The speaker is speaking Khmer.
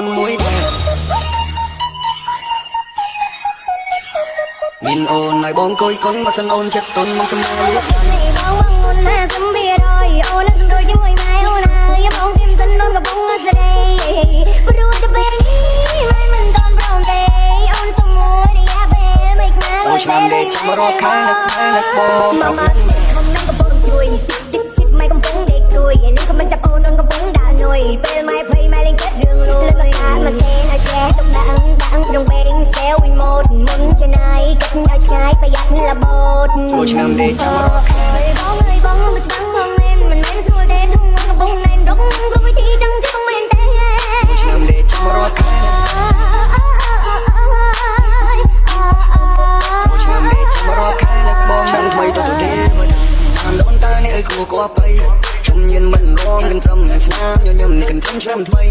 មួយដែរមានអូនឲ្យបងគួយកុនបើសិនអូនចិត្តទុនមកសម្លាល បងបងអូនណាសំភារយអូនសំរួយជាមួយម៉ែអូនហើយបងធីមសិនអូនកំពុងសេរីព្រោះតែពេលនេះម៉ែមិនតន់ព្រមទេអូនសុំមួយរយៈពេលមិនណា អូឆ្នាំដេកចាំរាប់ខែនឹកម៉ែនឹកបង មកមកខំនឹងកំពុងជួយស៊ីស៊ីស៊ីម៉ែកំពុងដេកជួយលីកំមិនចាប់អូនអូនកំពុងដើរនុយពេលម៉ែភ័យម៉ែលេងគិតរឿងលួយលើកាមកសេនឲ្យចេះទុកដាក់ដាក់ក្នុងបេងសែវវិញម៉ូតមុនចំណាយគិតឲ្យឆ្ងាយប្រយ័ត្នលបោត ចូលឆ្នាំដេកចាំរាប់ខែ បងអើយបងមិនច្បាំងបងមែនមិនមែនស្រួលទេធំកំពុងណែនរកគ្រប់វិធីចង់ជិះមែនទេ ចូលឆ្នាំដេកចាំរាប់ខែចូលឆ្នាំដេកចាំរាប់ខែនឹកបងឆ្នាំថ្មីទៅទៅទេបានដូនតានេះឲ្យគូគួរបីខ្ញុំញៀនមិនរងកន្ត្រឹមស្នាមញញឹមនេះកន្ត្រឹមឆ្នាំថ្មី